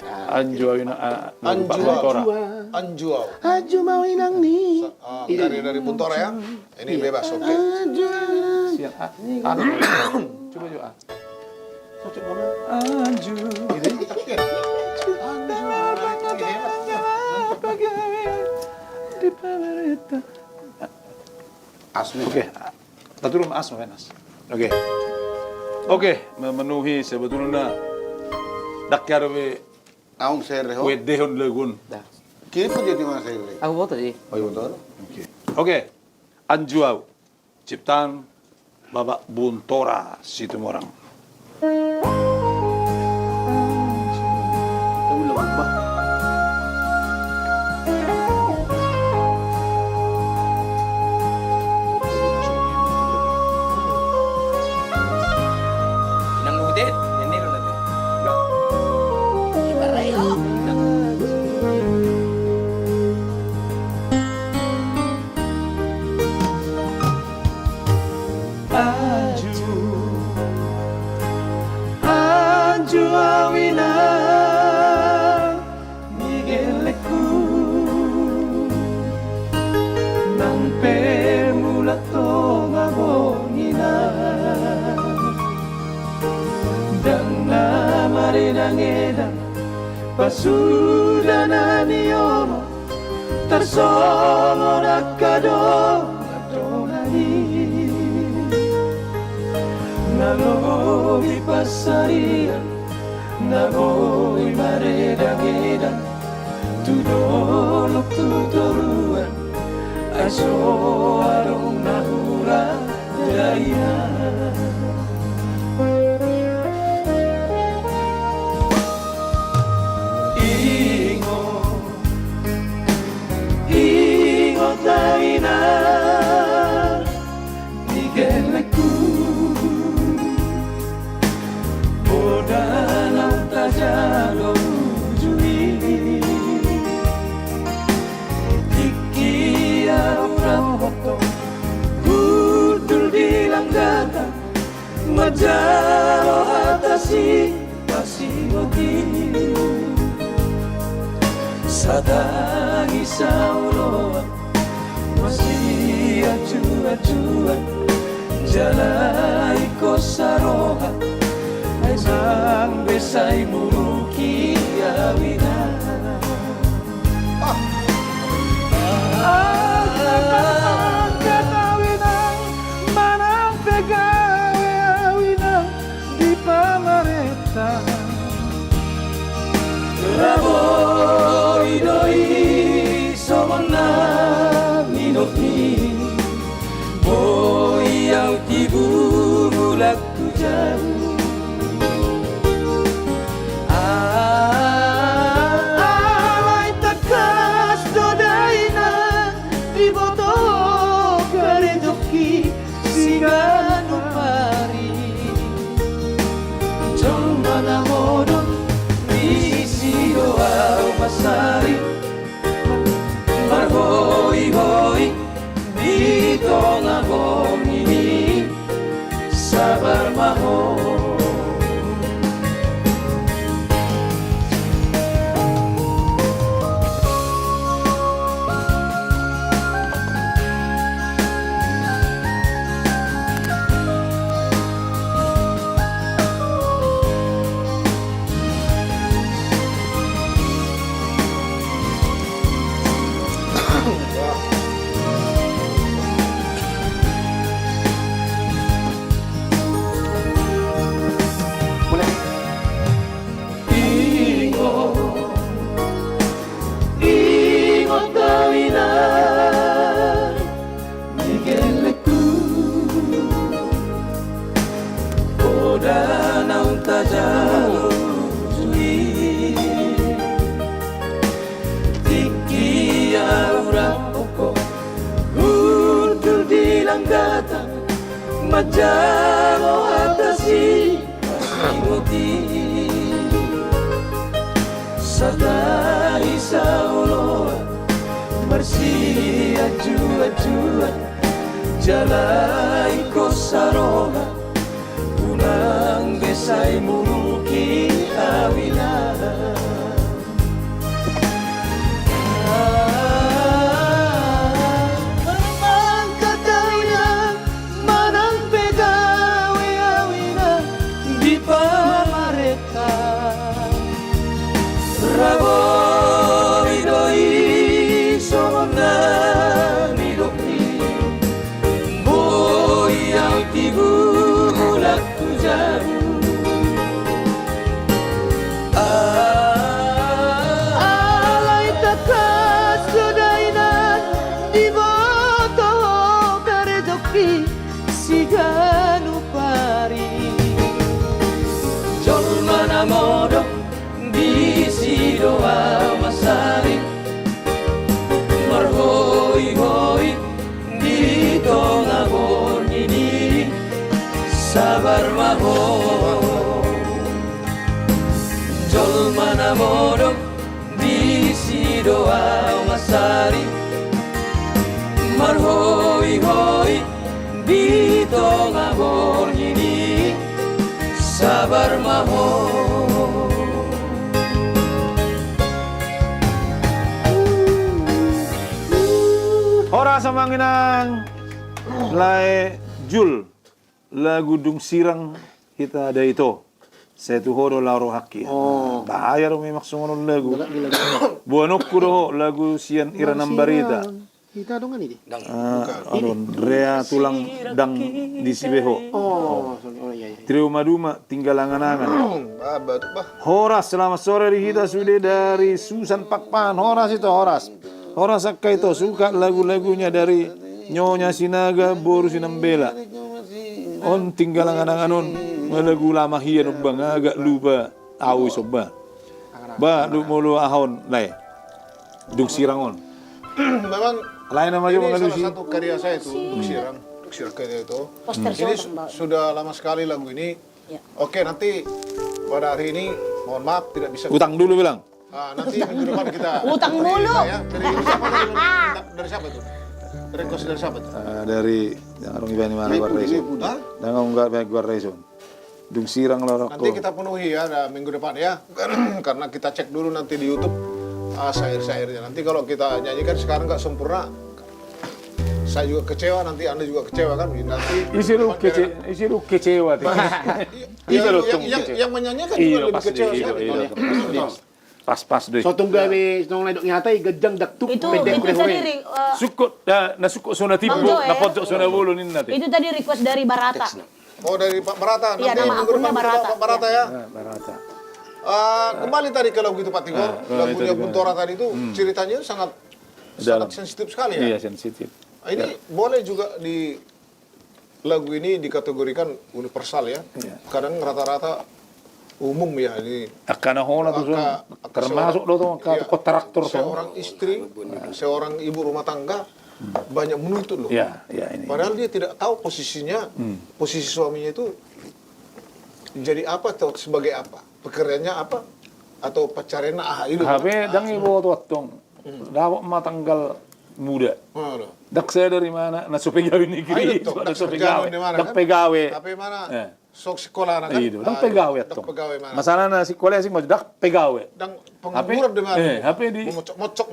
Anju au inang, ah, lagu Pak Buntora. Anju au. Anju au inang ni. Dari, dari Buntora ya. Ini bebas, oke. Anju. Siap, ah. Anu. Coba juga, ah. Anju. Gitu. Anju. Di pemerintah. Asma. Oke. Taturun asma, Mas. Oke. Oke, memenuhi sebetulnya. Dang hea dope. Aung sere ho. Huendehon lagu on. Dah. Kiri pun jadi mana saya beri. Aku foto sih. Oh, iya, foto. Oke. Oke. Anju au. Ciptaan Bapak Buntora Situmorang. Nang udet, nene lo nanti. Ibarai ho. Anju, anju au inang ni gellengku, nang pe mulak tonga bongina, ndang na maredang-edang pasuda na niolo. Tarsongon angka dongan-dongan i, na lobi pansarian, na boi maredang-edang tu dolok tu toruan, ai so adong na hurang dainang. Ingot, ingot au inang ni gellengku, poda naung tajalo uju i. Tingki au rap ho tong hundul di langgatan, Satangis au loas masianjuanjuan, jala ingkon saroha, ai manang be sai muruk i au inang. Angka tangkas au inang, manang pe gabe au inang di pamarenta. Ra boi do i songon na nidok ni, boi au tibu mulak tu jabu. Alai tangkas do da inang diboto karejongki siganup ari. Jolma na modom disi do au mansari, marhoihoi di tonga borngin i, sabar ma ho. Ingot, ingot au inang, di gellengku poda naung tajalo tu i. Tingki au rap ho hundul di langgatan, manjalo hata si Marsihuti. Satangis au loas marsianjuanjuan, jala ingkon saroha, unang be sai muruk i au inang. Angka tangkas manang pe gabe au inang di pamarenta. Ra boi do i songon na nidok ni, boi au tibu mulak tu jabu. Alai tangkas do da inang diboto karejongki siganup ari. Jolma na modom disi do au mansari, marhoihoi di tonga borngin i, sabar ma ho. Jolma na modom disi do au mansari, marhoihoi di tonga borngin i, sabar ma ho. Horas amang inang, lae Jul, lagu Dung Sirang hita da ito. Sai tu ho do laho rohangki. Oh. Bahaya do memang songon on lagu. Boanonku do ho lagu sian Ira Nambarita. Hita dongan i di? Dang. Ah, adong, Rea Tulang dang disi be ho. Oh, sorry. Oh, iya, iya. Trio Maduma, Tinggal Angan-angan. Bah, bah, bah. Horas, selamat sore di hita sude dari Susan Pakpahan. Horas ito, horas. Horas angka ito, suka lagu-lagunya dari Nyonya Sinaga, boru Sinambela. On Tinggal Angan-angan on, ma lagu lama hian on bang, agak lupa au i somba. Ba, dung molo aha on, lae. Dung Sirang on. Memang lae nama jo ini salah satu karya saya itu, Dung Sirang. Dung Sirang karya itu. Poster ini su-, sudah lama sekali lagu ini. Ya. Oke, nanti pada hari ini, mohon maaf, tidak bisa. Utang dulu bilang. Ah, nanti minggu depan kita. Utang dulu. Ya. Dari siapa tadi? Dari siapa tuh? Request dari siapa tuh? Eh, dari yang orang Iban Imana Guarraison. Hah? Yang orang Iban Guarraison. Dung sirang lo. Nanti kita penuhi ya, ada minggu depan ya. Karena kita cek dulu nanti di YouTube, ah, syair-syairnya. Nanti kalau kita nyanyikan sekarang nggak sempurna, saya juga kecewa, nanti Anda juga kecewa kan. Nanti isi lu kece-, isi lu kecewa, tuh. Iya, iya, yang, yang, yang menyanyikan juga lebih kecewa sekali. Pas, pas do i. So tung gabe, so tung na didok ni hata i, ganjang daktuk, pendek hore-hore. Itu, itu tadi, eh, sungkut, na, na sungkut so na timbo, na pojok so na bolon, ninna, te. Itu tadi request dari Barata. Oh, dari Pak Barata. Iya, nama akunnya Barata. Nanti minggu depan kita Pak Barata, ya. Ya, Barata. Eh, kembali tadi ke lagu itu, Pak Tigor, lagunya Buntora tadi itu, ceritanya sangat, sangat sensitif sekali, ya. Iya, sensitif. Ini boleh juga di lagu ini dikategorikan universal, ya. Iya. Kadang rata-rata umum, ya, ini. Angka na holan tu, angka, termasuk do tu angka, iya, kontraktor, seorang istri, seorang ibu rumah tangga banyak menuntut, loh. Iya, iya, ini. Padahal dia tidak tahu posisinya, posisi suaminya itu jadi apa atau sebagai apa, pekerjaannya apa, atau pacarnya, ah, itu. Hape ndang iboto antong. Dapot ma tanggal muda. Ndang sadar i ma na so pegawe negeri, na so pegawe. Ndang pegawe. Hape ma na so sikola na kan? Ndang pegawe antong. Masalahna sikola asing ma ndang pegawe. Ndang pengangguran do i ma. Hape di,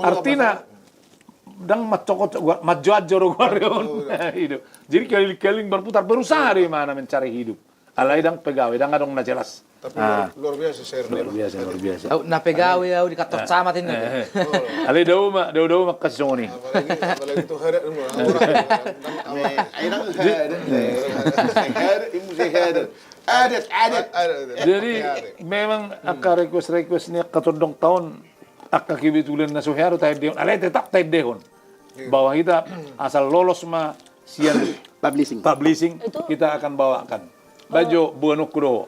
artina ndang mancokot, manjoanjo do goarna on. Jadi keliling-keliling berputar, berusaha do i ma na mencari hidup. Alai ndang pegawe, ndang adong na jelas. Tapi luar, luar biasa, luar biasa. Au, na pegawe au di kantor camat ini. Alai dao ma, dao, dao ma angka songon i. Apalagi, apalagi tu hadat, hadat. Jadi memang angka request-request ni angka tondongta on, angka kebetulan na so hea do taendehon. Alai tetap taendehon bahwa hita asal lolos ma sian publishing, publishing, kita akan bawakan. Baen jo boanonku do.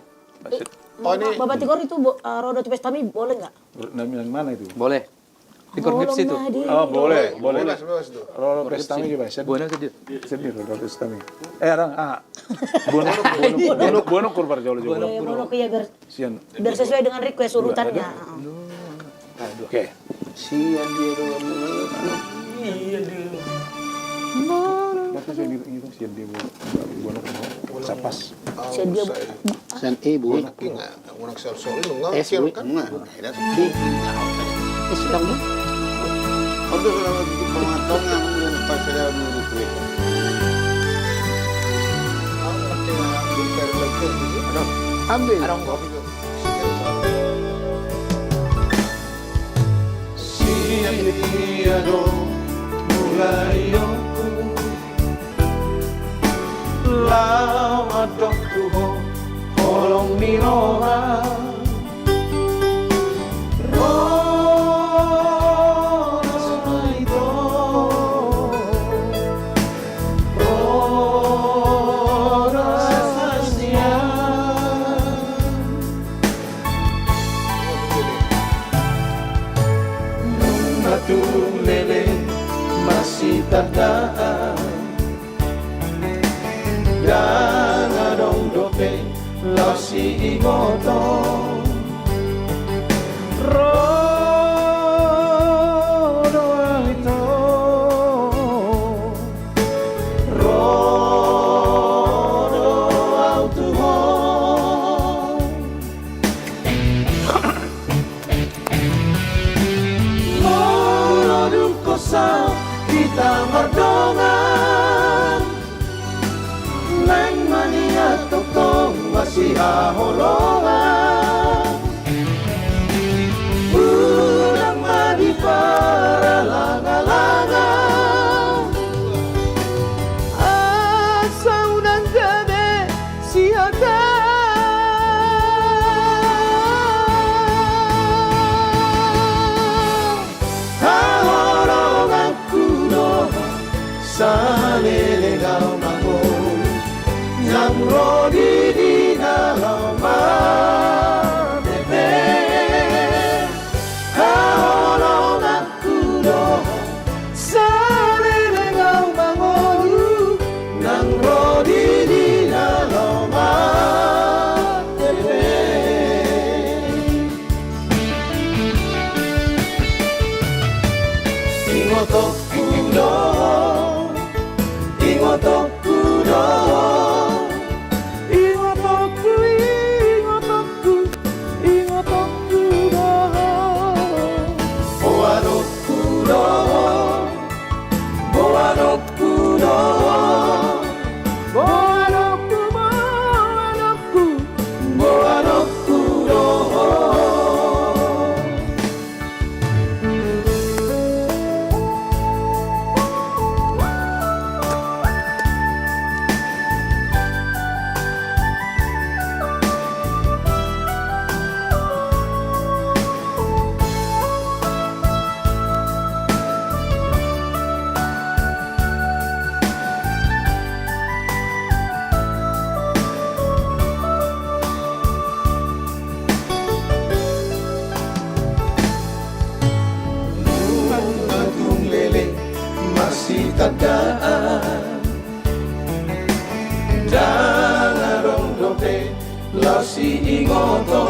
Bapak Tigor, itu ro do tu pestami boleh nggak? Yang mana itu? Boleh. Tigor Gips itu. Oh, boleh, boleh. Ro do pestami coba. Sedih, ro do pestami. Eh, adong, ah. Boanonku, boanonku, boanonku, boanonku. Iya, biar sesuai dengan request urutannya. Oke. Sian dia dua. Sian dia. Sapas. Sian dia. Sian e bu. Unang sian soli, unang sian kan. Es dong. Untuk sudah begitu pemotongan, unang pas ada menurut gue. Ambil. Sian dia do mulai on, laho mandok tu ho holong ni roha. Ro do ito, ro do sasanian. Nunga tung leleng masitandaan, ndang adong dope laos iboto. Ro do au ito, ro do au tu ho. Molo dung hosa hita mardongan, naeng ma nian tongtong masihaholongan. Unang ma diparalangalalang, asa unang gabe sihata. Haholonganku do saleleng au mangolu, nang ro di dia laho marmepe. Haholongan ku do saleleng au mangolu, nang ro di dia laho marmepe. Ingotonku do, ingotonku do, ingotonku i. Las i ingot ho.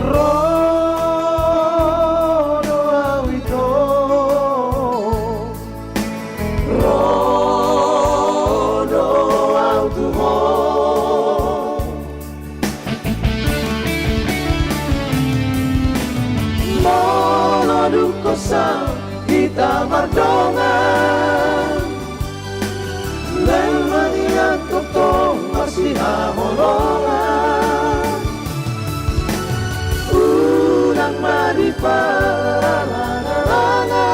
Ro do au ito. Ro do au tu ho. Molo dung hosa hita mardongan, leleng ma nian tongtong marsihaholongan. Unang ma diparalangka-langka.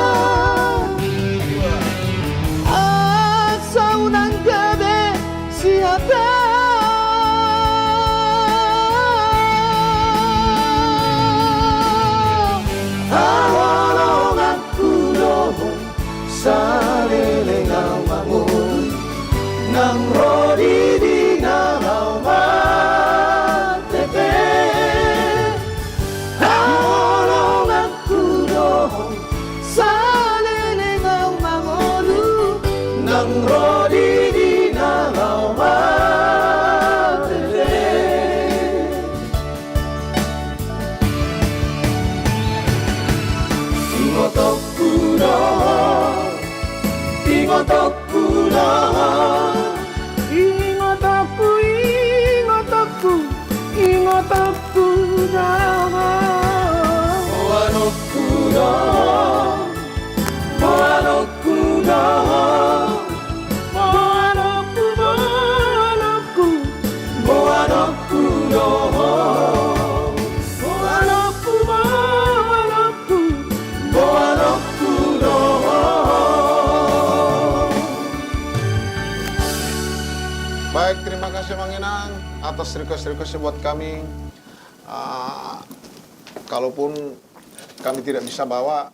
Asa unang gabe sihata. Haholonganku do ho, saleleng au mangolu, nang ro didina au martepe. Haholonganku do ho, saleleng au mangolu, nang ro didina au martepe. Ingotonku do ho, ingotonku do ho. Ingotonku, ingotonku, ingotonku do ho. Boanonku do ho, boanonku do ho. Boanonku, boanonku. Boanonku do ho. Boanonku, boanonku. Boanonku do ho. Baik, terima kasih Amang Inang atas request-request buat kami. Ah, kalaupun kami tidak bisa bawa,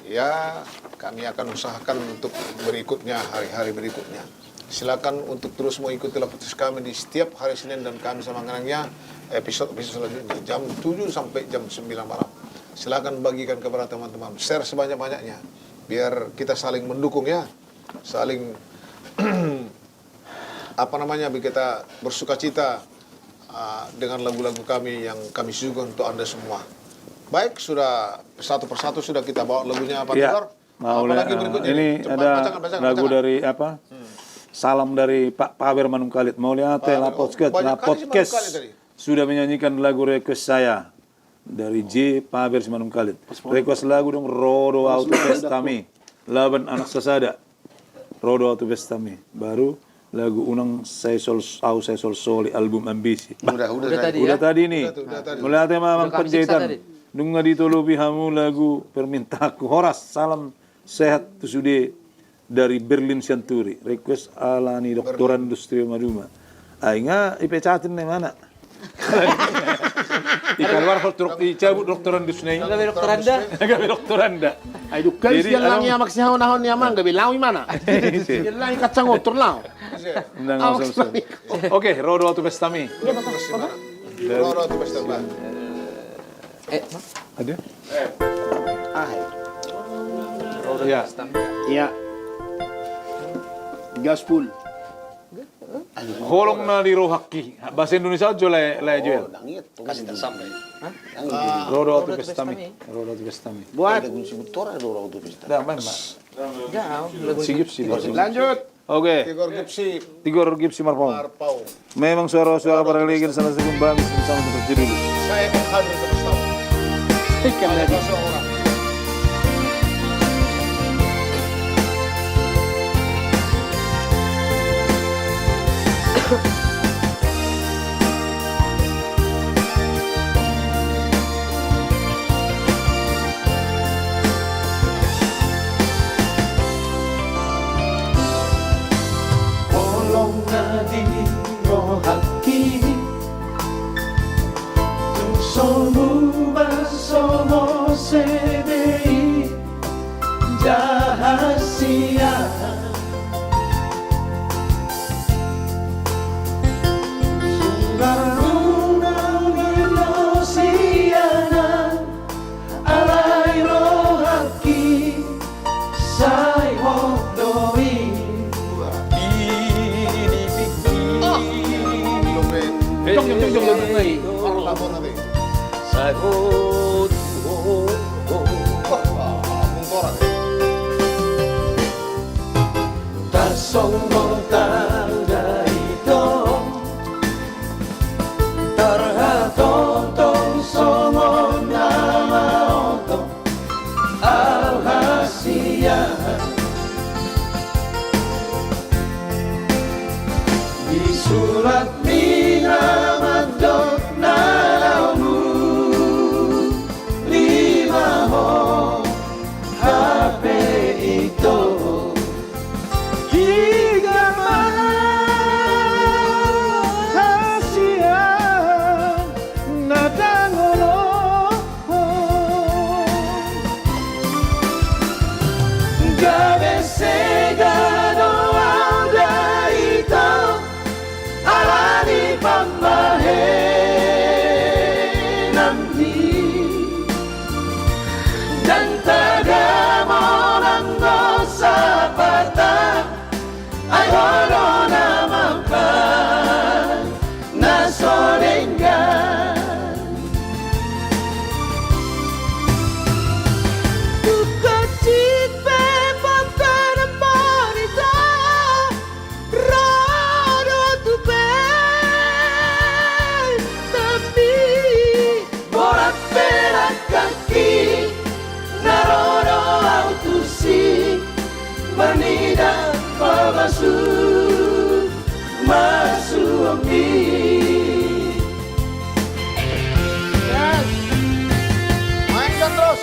ya, kami akan usahakan untuk berikutnya, hari-hari berikutnya. Silakan untuk terus mengikuti live podcast kami di setiap hari Senin dan Kamis, Amang Inang, ya, episode-episode selanjutnya, jam tujuh sampai jam sembilan malam. Silakan bagikan kepada teman-teman, share sebanyak-banyaknya, biar kita saling mendukung, ya, saling apa namanya, biar kita bersukacita, ah, dengan lagu-lagu kami yang kami suguhkan untuk Anda semua. Baik, sudah satu persatu sudah kita bawa lagunya, Pak Tigor. Apalagi berikutnya? Ini ada lagu dari apa? Salam dari Pak Paber Manungkalit. Mauliate, Pak Paber. Lapodcast, Lapodcast sudah menyanyikan lagu request saya. Dari J Paber Simanungkalit. Request lagu dong, Ro do au tu pestami. Laban anak sasada. Ro do au tu pestami. Baru lagu Unang sai sol, au sai solsoli, album Ambisi. Bah, udah, udah tadi, ya? Udah tadi nih. Udah tuh, udah tadi. Mauliate ma Amang Panjaitan. Nunga ditolopi hamu lagu permintaanku. Horas, salam sehat tu sude. Dari Berlin Sianturi, request ala ni doktorandus trio maduma. Ai nga ipecatin na imana. Ikaluar doktor, icabut doktorandus na i. Gabe doktoranda. Gabe doktoranda. Ai dung kali sian langi amak sihahonahon ni amang, gabe laho imana. Sian langi kacang otor laho. Oke, Ro do au tu pestami. Ro do au tu pestami. Eh, ada? Ah, iya. Iya. Gaspol. Holong na di rohangki. Bahasa Indonesia aja lah, lah, Joel. Kasih tak sampai. Hah? Ro do au tu pestami. Ro do au tu pestami. Buat. Ada kunci betul, Ro do au tu pestami. Dah, main, Mak. Sigip, sigip. Lanjut. Oke. Tigor Gipsy. Tigor Gipsy Marpaung. Marpaung. Memang suara-suara para legend salah satu bagus bersama seperti dulu. Saya akan hadir terus tahu. Saya akan hadir. Ada orang. Holong na di rohangki, tung so mubasa mose be i, jaha sian. Suang unang do sianan, alai rohangki sai hot do i. Di, di, di, di. Sago tu ho. Wah, ampun koran. Tasonggol tanda ito, tarhatongtong songon na laho tong. Au hasian. Di surat mina mandok na laho mulak ma ho hape ito. Piga ma hasian na tangolong. Gabe sega do au da ito, ala ni pambahenanmi. Ndang tagamon anggo sapata, ai ho do na mambahen na so denggan. Tung hansit pe pambahenanmi, ro do au tu pe, tapi borat pe langkangki, na ro do au tusi, marnida pamasuhon, masuhonmi. Yes. Mainkan terus.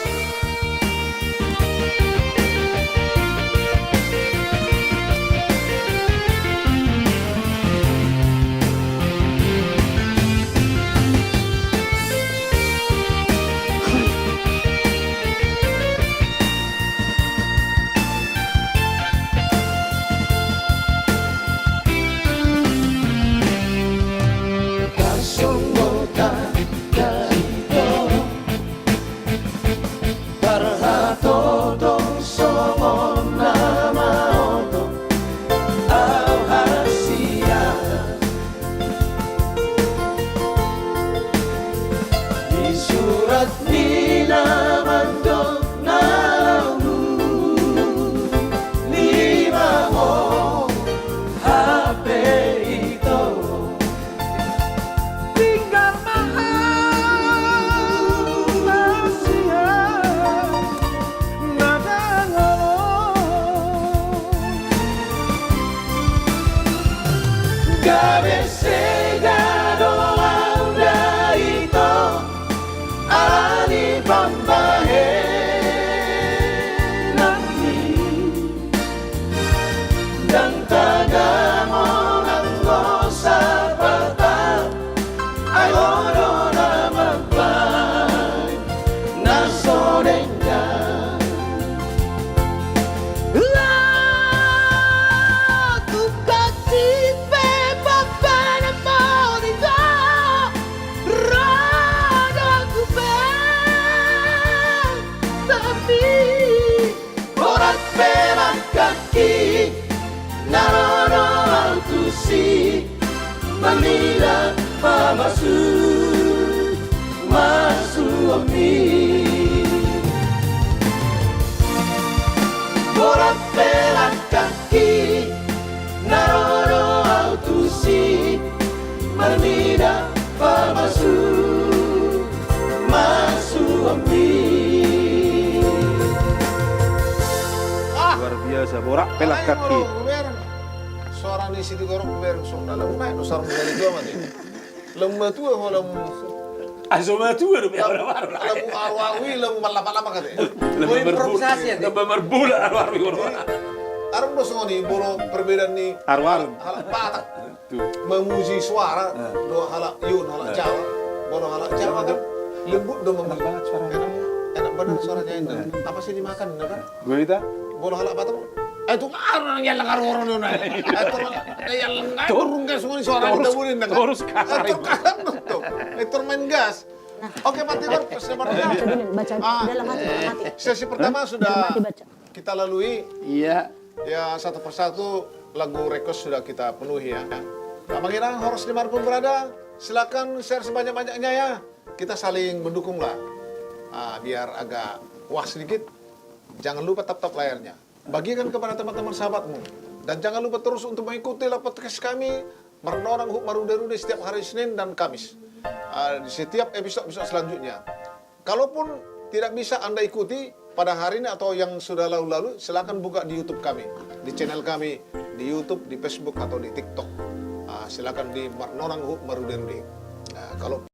Tasonggol tanda ito, tarhatongtong songon na laho tong. Au hasian. Di surat mina mandok na laho mulak ma ho hape ito. Piga ma hasian na tangolong. Gabe sega do au da ito, ala ni pambahenanmi. Ndang tagamon anggo sapata, ai ho do na mambahen na so denggan. Tung hansit pe pambahenanmi, ro do au tu pe, tapi borat pe langkangki, na ro do au tusi, marnida pamasuhon, masuhonmi. Borat pe langkangki, na ro do au tusi, marnida pamasuhon, masuhonmi. Ah. Luar biasa, borat pe langkangki. Suara ni si Tigor, bereng songon na lamu naik, no, sarung dari dua mati. Lamu matua ho, lamu. Ah, so matua do, biar baru, baru lah. Lamu aru-aru i, lamu malapa-lapa kate. Lamu improvisasi, ya, lamu marbola aru-aru i, baru. Jadi, arung do songon i, molo perbedaan ni aru-aru, halak Batak. Tuh. Mamuji suara, eh, do halak Ion, halak, eh, Jawa, molo halak Jawa kan lembut do mamuji. Enak banget suaranya. Enak, enak benar suaranya itu. Eh. Apa sih dimakan, kan? Gurita? Molo halak Batak, eh, tung aru nang yalleng aru-aru na. Eh, tung, eh, yalleng, eh, torus. Torus kan, suara di taburin, kan? Torus kan. Eh, tung kan, tung. Eh, tung main gas. Nah. Oke, Pak Tigor, sesi pertama. Baca dulu, baca dalam hati, dalam hati. Sesi pertama sudah kita lalui. Dalam hati baca. Iya. Ya, satu persatu lagu request sudah kita penuhi, ya. Nah, bagi yang horas di mana pun berada, Silakan share sebanyak-banyaknya ya. Kita saling mendukung lah. Ah, biar agak wah sedikit. Jangan lupa tap-tap layarnya. Bagikan kepada teman-teman sahabatmu. Dan jangan lupa terus untuk mengikuti lah podcast kami, Marnorang Huhut Marude-rude, setiap hari Senin dan Kamis. Ah, di setiap episode-episode selanjutnya. Kalaupun tidak bisa Anda ikuti pada hari ini atau yang sudah lalu-lalu, silakan buka di YouTube kami, di channel kami, di YouTube, di Facebook, atau di TikTok. Ah, silakan di Marnorang Huhut Marude-rude. Ah, kalau